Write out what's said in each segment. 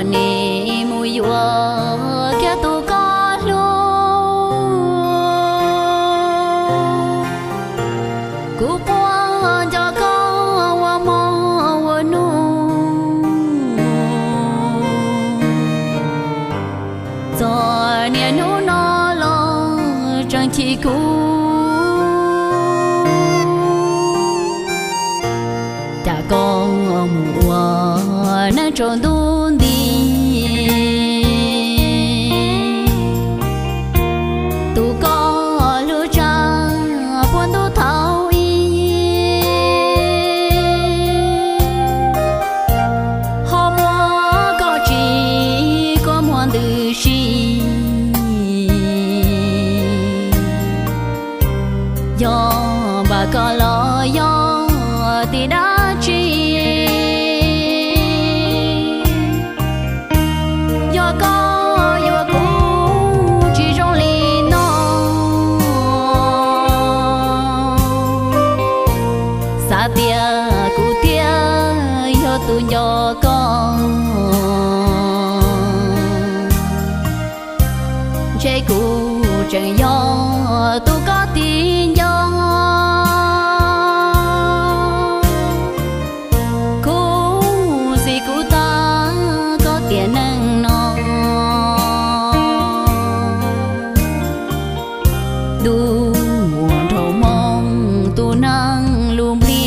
Nim mus yuav kiag tus koj hlub, kuv quaj nco koj ua hmo ua nub. Txog niaj hnub no los tseem chim kuv, cas koj mus ua neej tsaus ntuj nti. Tus koj hlub tshaj puag ntuj thaum ub, ho muaj koj tsis kua muag ntws si. Yog npam koj los yog tim dab tsi, yog koj yuav kuv tsis zoo li no. Xav tias kuv thiaj yog tus nco koj, ntshe kuv tseem yog tus koj tiv nco. Khuv xim kuv tag koj tiam neej no, ntuj muaj nrhau hmoo tus neeg lus npliag.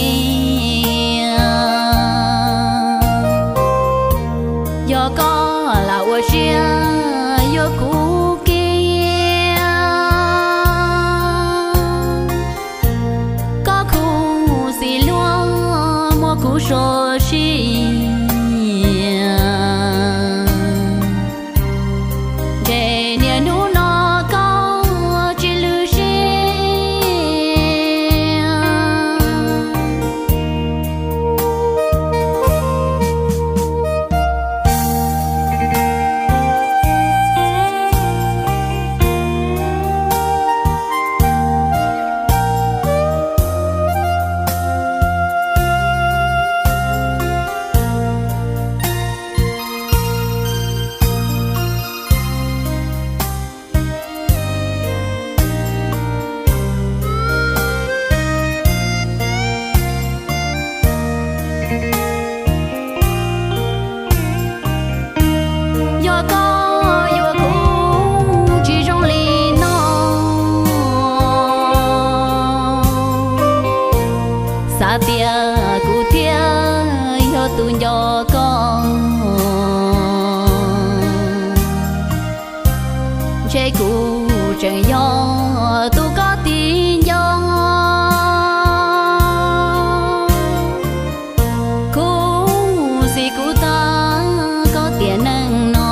Yog koj lam ua siab yuav kuv kiag, koj khuv xim luag muab kuv so sia. Ntshe niaj hnub no koj tsis lwm siab. Yog koj yuav kuv tsis zoo li no, xav tias kuv thiaj yog tus nco koj, ntshe kuv tseem yog tus koj tiv nco. Khuv xim kuv tag koj tiam neej no,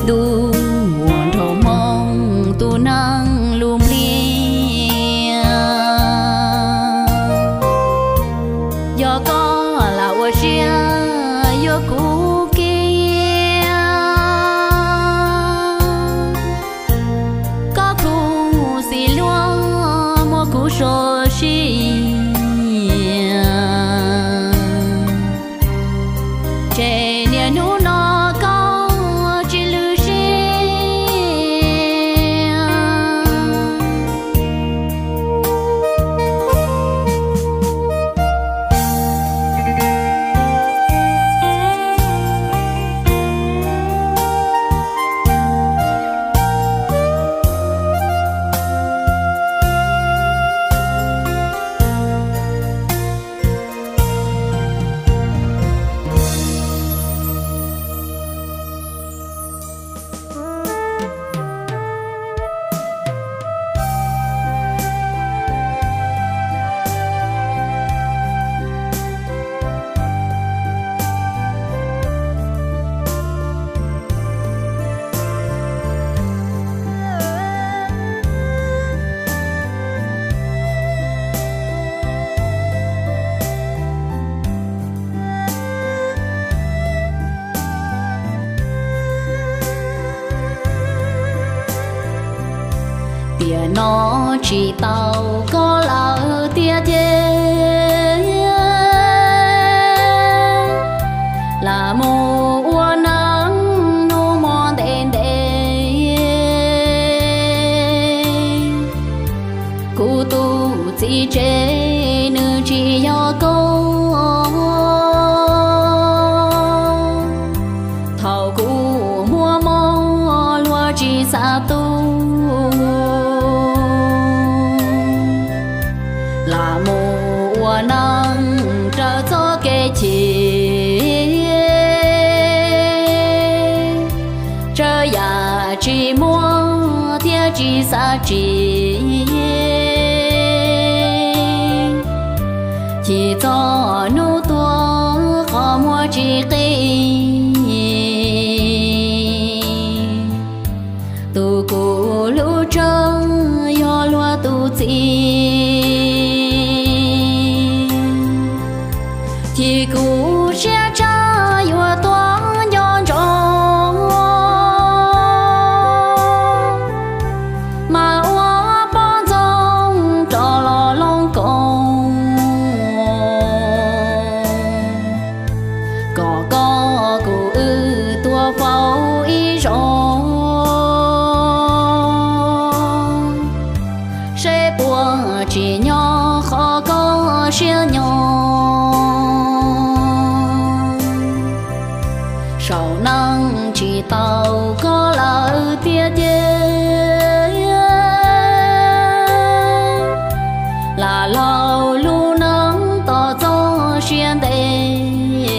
ntuj muaj nrhau hmoo tus neeg lus npliag. Yog koj lam ua siab yuav kuv kiag, koj khuv xim luag muab kuv so sia. Ntshe niaj hnub no koj tsis lwm siab. Tiam no tsis tau koj lawm tiag tiag. Txiv tsev nws tsis yog koj, thaum kuv muaj mob luag tsis xav tu, lam mus ua neej raws txoj kev chim. Tsawg yam tsis muaj thiab tsis xav tsim, chim txog hnub tuag qhov muag tsis qi. Tus kuv hlub tshaj yog luag tus txiv, chim kuv siab tshaj yuav tuag nco ntsoov, mas ua poj ntxoog rov los looj koos, kom koj kuv wb tuaj faus ib zaug, seb puas tsim nyog qhov koj siab nyo. Saum neej tsis tau koj lawm tiag ces, lam laug lub neej tos txoj sia ntev,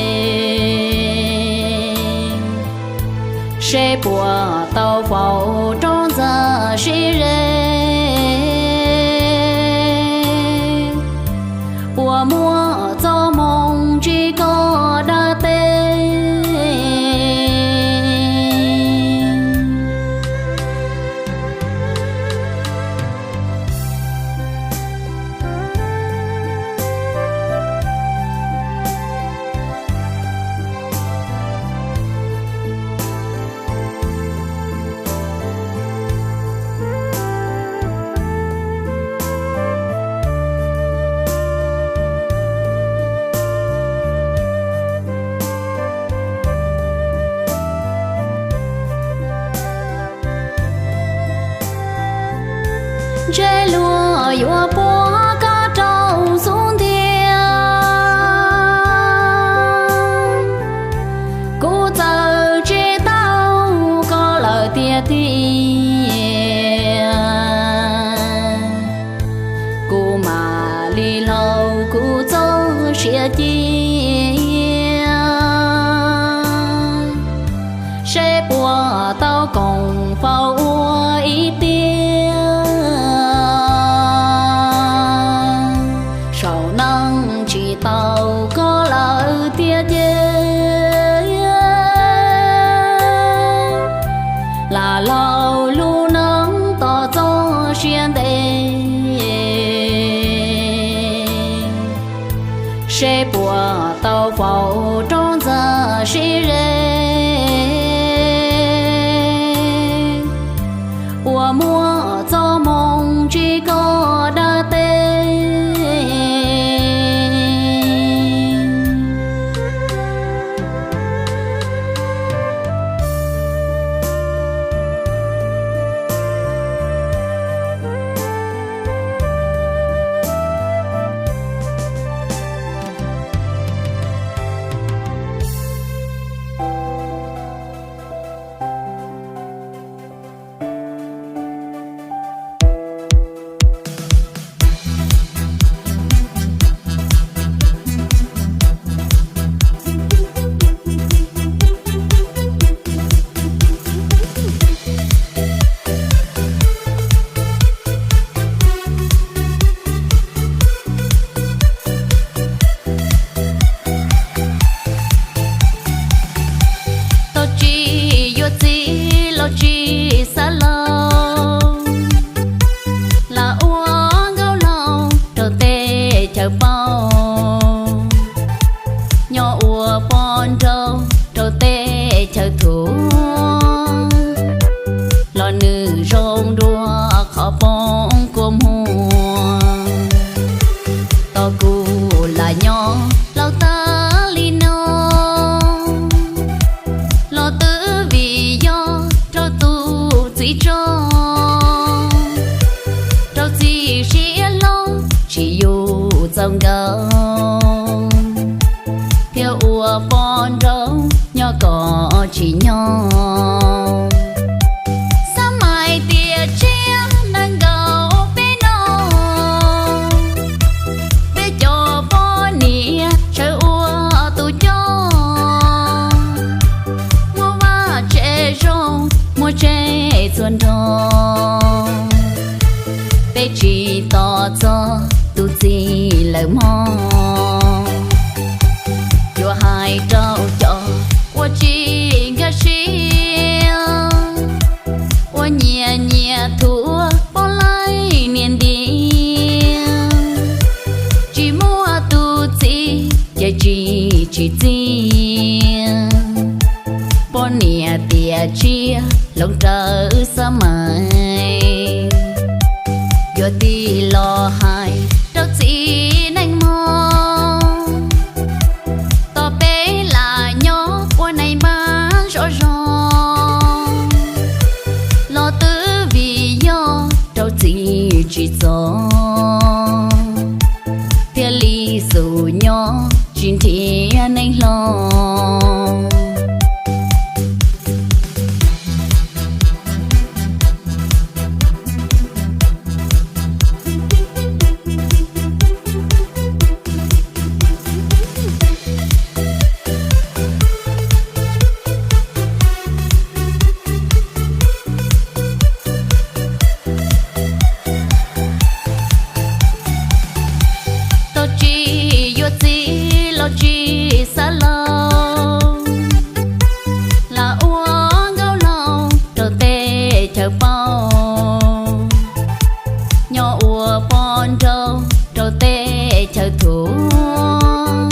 seb puas tau faus roob ntxas sib ze, puas muaj txoj moo ntsib koj dab teb. Ntshe luag yuav puag koj rau xub ntiag, kuv txawm tsis tau koj lawm tiag tiag. Kuv mam li laug kuv txoj sia cia, seb puas tau koom faus ua ib tiag. Saum neej tsis tau koj lawm tiag ces, lam laug lub neej tos txoj sia ntev, seb puas tau faus roob ntxas sib ze, puas muaj txoj moo ntsib koj dab teb. Tau tsis yuav txiv los tsis xav laus, lam ua nkauj laug rau teb chaws paub, nyob ua poj nrauj rau teb chaws thuam, los nws zoo dua qhov poob kua muag. Tos kuv lam nyob laus tag li no, los twb vim yog rau tus txiv tso, rau txiv siab hlob txaus nkaus, thiab ua poj nraug nyob kom tsim nyog. Xab Mais tiam tsiaj nees nkaum peb no, peb cov poj niam sawv ua tus coj, muaj vaj tsev zoo, muaj tsev txhua nrho. Peb tsis tos txog tus txiv lawm mog. Yuav hais rau cov uas tsis nkag siab, uas nyiam nyiam thuam poj laib niam ntiag, tsis muaj tus txiv ces tsis tsim txiaj. Poj niam tiam tsiaj hloov rawv Xab Mais, yuav tig los hais rau txiv neej mog. Tos peb lam nyob ua neej npab zov zog, los twb vim yog rau txiv tsis txaus, thiaj li xub nyob tsis nrhiav neej hlo. Tau tsis yuav txiv los tsis xav laus, lam ua nkauj laug rau teb chaws paub, nyob ua poj nraug rau teb chaws thuam,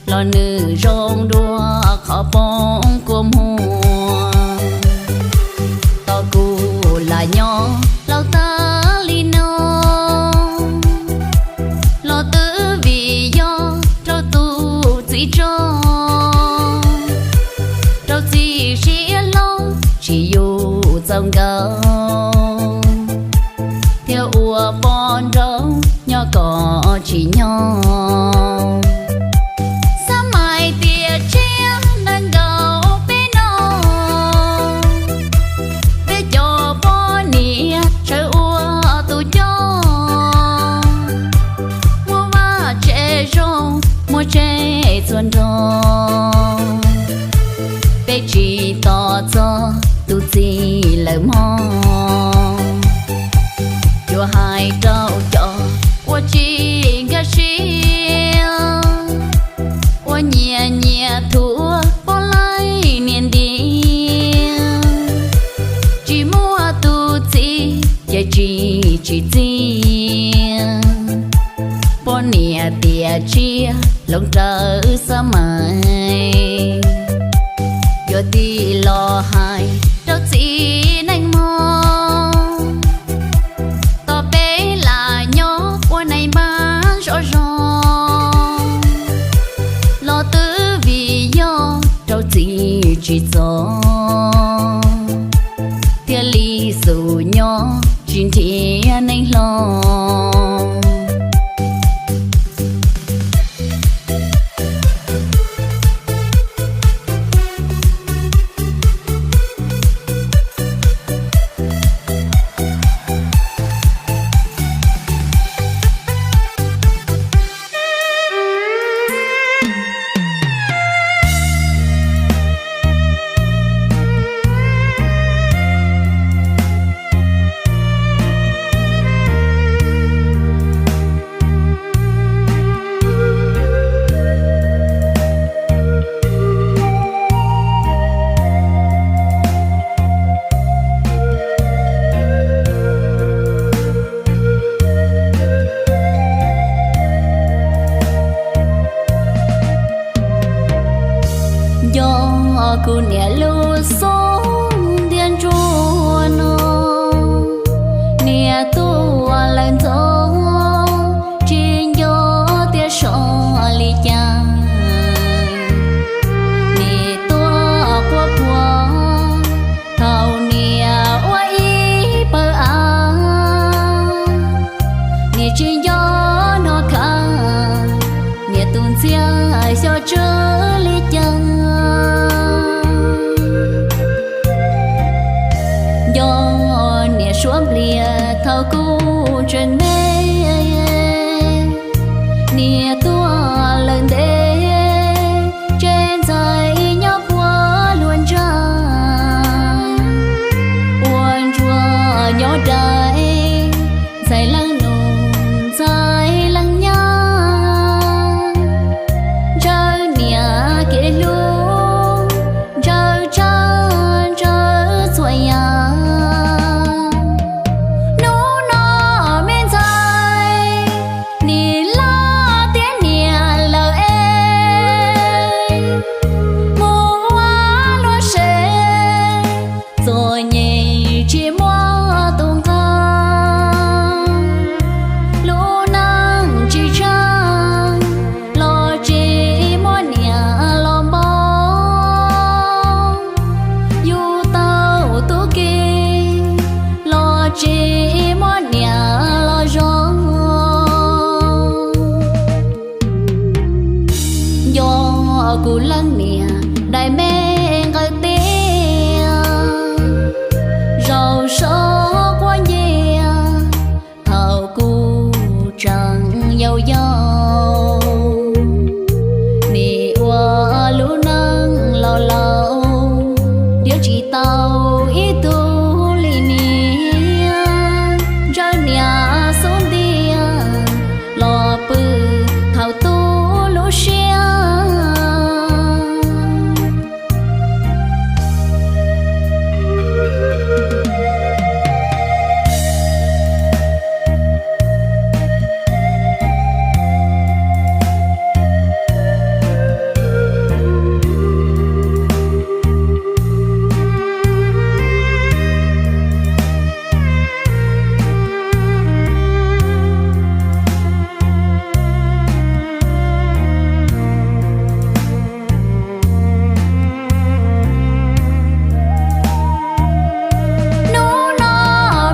los nws zoo dua qhov poob kua muag. Tos kuv lam nyob laus tag li no, los twb vim yog rau tus txiv tso, rau txiv siab hlob tsis yus txaus nkaus, thiab ua poj nraug nyob kom tsim nyog. Xab Mais tiam tsiaj nees nkaum peb no, peb cov poj niam sawv ua tus coj, muaj vaj tsev zoo, muaj tsev txhua nrho. Peb tsis tos txog tus txiv lawm mog. Yuav hais rau cov uas tsis nkag siab, uas nyiam nyiam thuam poj laib niam ntiag, tsis muaj tus txiv ces tsis tsim txiaj. Poj niam tiam tsiaj hloov rawv Xab Mais, yuav tig los hais rau txiv neej mog. Tos peb lam nyob ua neej npab zov zog, los twb vim yog rau txiv tsis txaus, thiaj li xub nyob tsis nrhiav neej hlo. Nco kuv niam lub xub ntiag ntsuag no, niam tuag lawm ntxov tsis nco tias so li cas. Nim tuaj quaj puag thaum niam ua ib pawg av, nim tsis nco noj kha xyov tsw li cas. Nco niam suab npliag thaum kuv tseem me, niam tuag lawm ntev, tseg ntxhais nyob puag luag ntsag, ua ntsuag nyob dai, ntxhais leej nus ntxhais leej nyab, ntshaw niam kev hlub, ntshaw tsab ntshaw txhua yam. Hnub no me ntxhais, nim loj tiav niam lawm es, mus ua luag se, txom nyem tsis muaj tus nqa, lub neej tsis tshaj, los tsis muaj niam los npau, yug tau tub ki, los tsis muaj niam los zoo. Nco kuv leej niam daim me nqawd tiag, zaum so quab ncia, thaum kuv tseem yau yau, nim ua lub neej laus laus, nrhiav tsis tau ib tug li niam, ntshaw niam xub ntiag, los pw thaum tu lub siab. Hnub no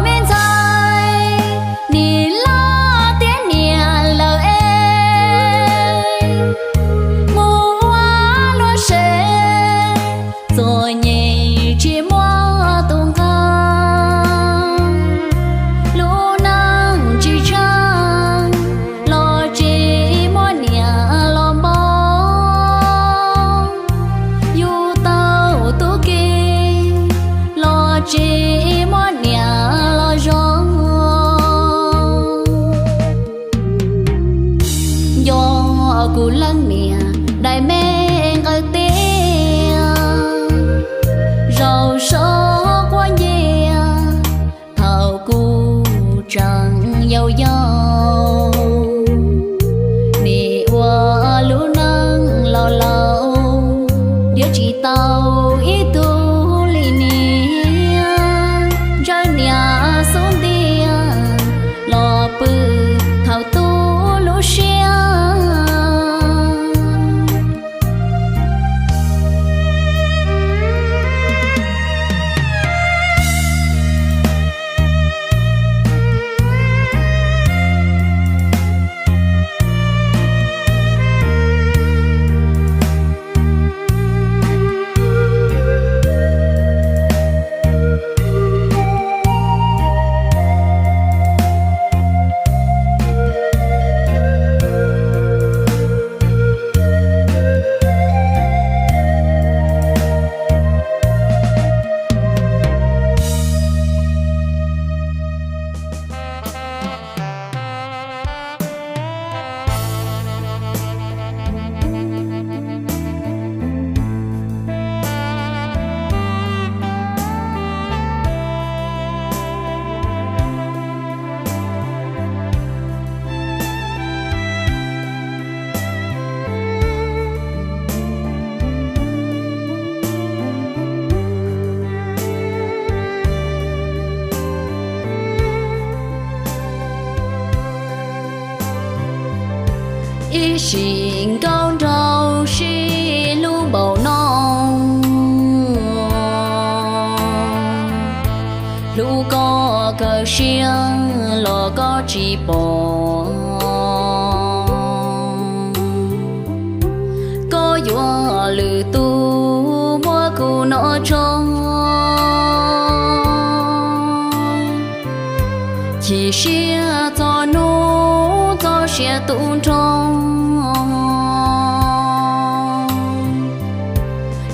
me ntxhais, nim loj tiav niam lawm es, mus ua luag se, txom nyem tsis muaj tus nqa, lub neej tsis tshaj, los tsis muaj niam los npau, yug tau tub ki, los tsis muaj niam los zoo. Nco kuv leej niam daim me nqawd tiag, zaum so quab ncia, thaum kuv tseem yau yau, nim ua lub neej laus laus, nrhiav tsis tau ib tug li niam, ntshaw niam xub ntiag, los pw thaum tu lub siab. Ib sim nkauj nraug sib hlub npaum no, hlub koj kawg siab los koj tsis pom. zoo, chim siab txog hnub txoj sia tu nrho.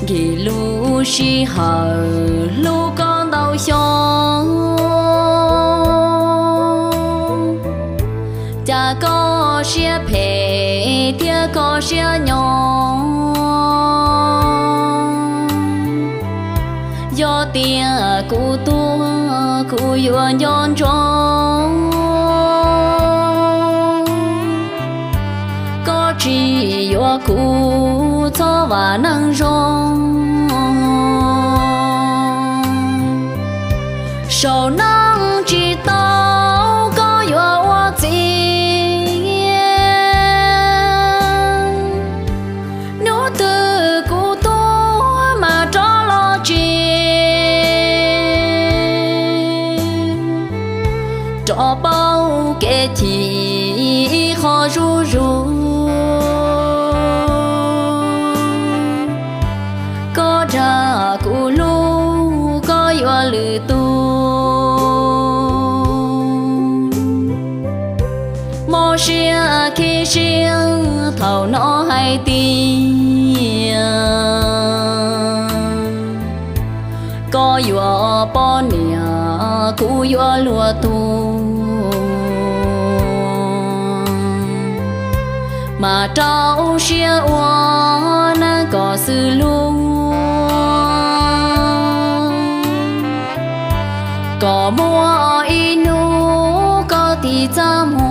Nkim lub sij hawm hlub koj ntau xyoo, cas koj siab phem thiab koj siab nyob. Yog tias kuv tuag kuv yuav nco ntsoov, koj tsis yuav kuv txhob vam neeg zoo. Saum neej tsis tau koj yuav ua txiv, hnub twg kuv tuag mas rov los tsev, rov pauv kev chim ib qho zuj zus. Koj dag kuv hlub koj yuav lwm tus, mob siab khib siab thaum hnov hais tias koj yuav poj niam kuv yuav luag tug, mas rau siab ua neej kom xws luag, kom muaj ib hnub koj tiv txaj muag.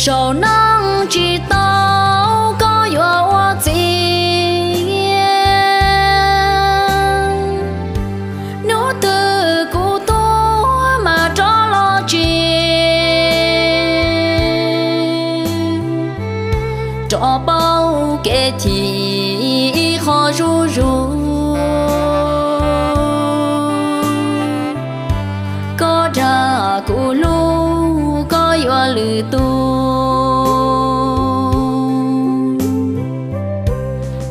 Saum neej tsis tau koj yuav ua txiv, hnub twg kuv tuag mas rov los tsev, rov pauv kev chim ib qho zuj zus. Koj dag kuv hlub koj yuav lwm tus,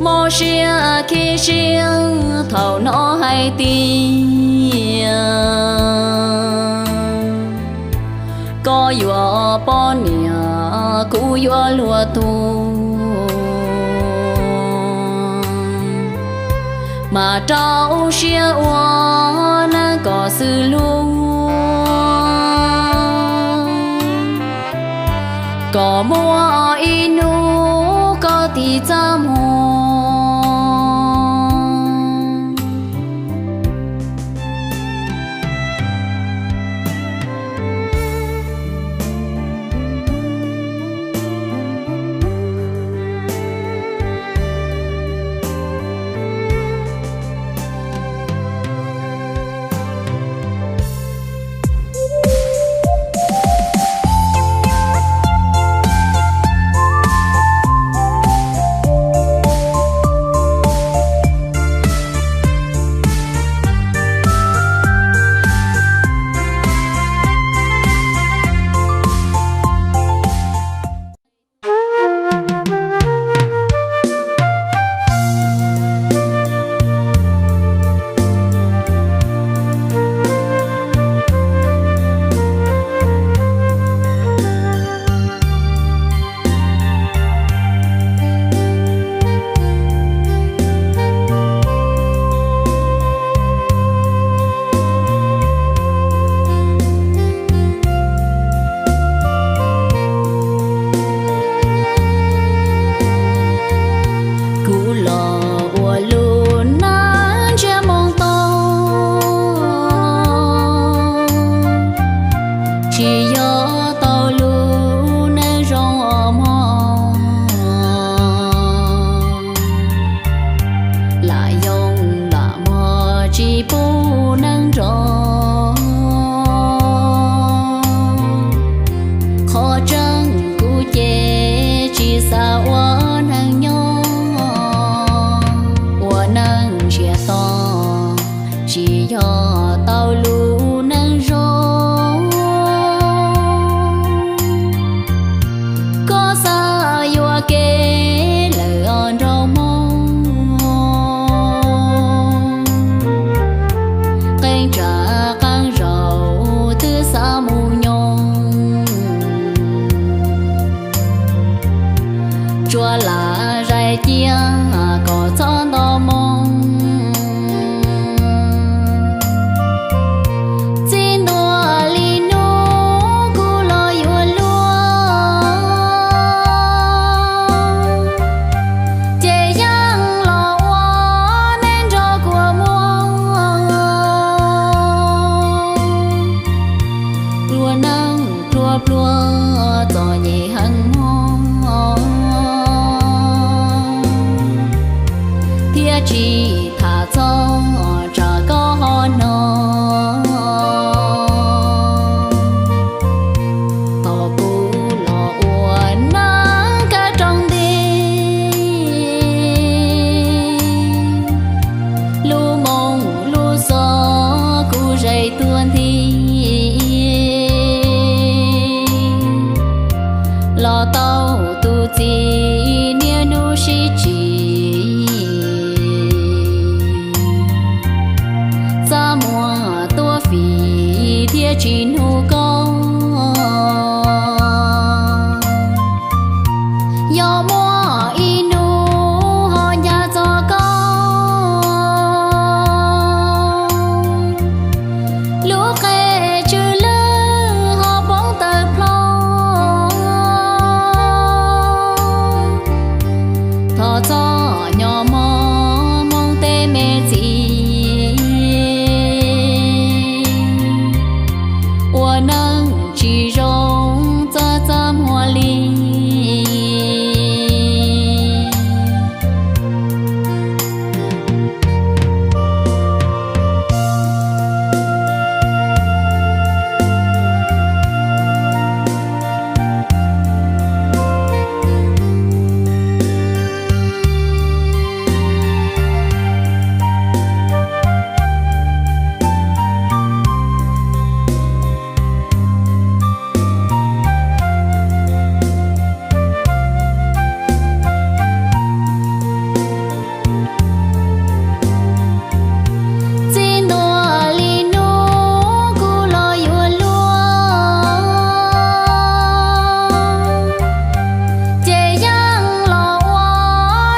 mob siab khib siab thaum hnov hais tias koj yuav poj niam kuv yuav luag tug, mas rau siab ua neej kom xws luag, kom muaj ib hnub koj tiv txaj muag. yog tau lub neej zoo. Koj xav yuam kev lawm os nraug mog, qee tsam qee zaus twb xav mus nyob, tsuas lam zais cia kom txhob nto moo. Txij ntua li hnub kuv los yuav luag, ces yeej los ua neej nrog kua muag. Pluag neej pluag pluag txom nyem heev mog, thiab tsis tham txog tsam koj ho hnov. Thaum kuv los ua neej kab rooj nti, lub moo lub xov kuv zais tuag nthi, los tau tus txiv niaj hnub sib tsim. Txaj muag tuaj fim thiab tsis hnov koj, yog muaj ib hnub ho ncaj txog koj, lub qe tsw lwj ho poob tawm plaws. Thov txhob nyo mog Hmoob tej me txiv, ua neej tsis zoo txaj txaj muag li. Txij ntua li hnub kuv los yuav luag, ces yeej los ua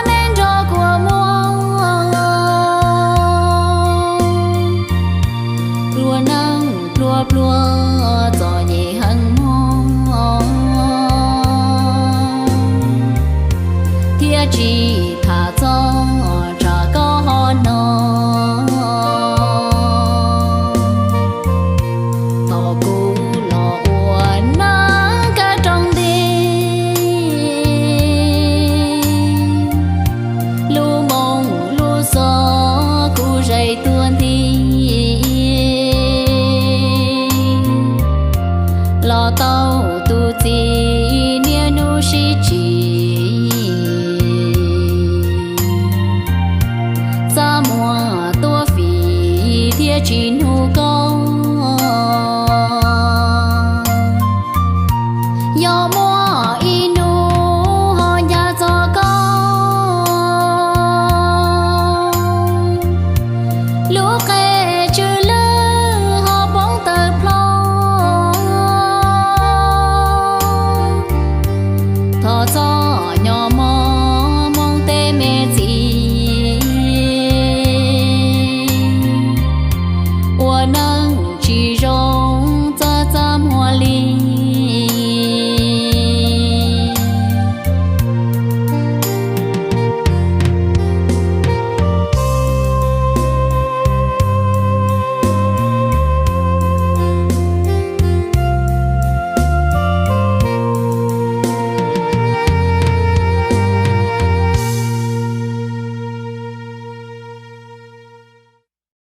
neej nrog kua muag. Pluag neej pluag pluag txom nyem heev mog, thiab tsis tham txog tsam koj ho hnov. Thaum kuv los ua neej kab rooj nti, lub moo lub xov kuv zais tuag nthi, los tau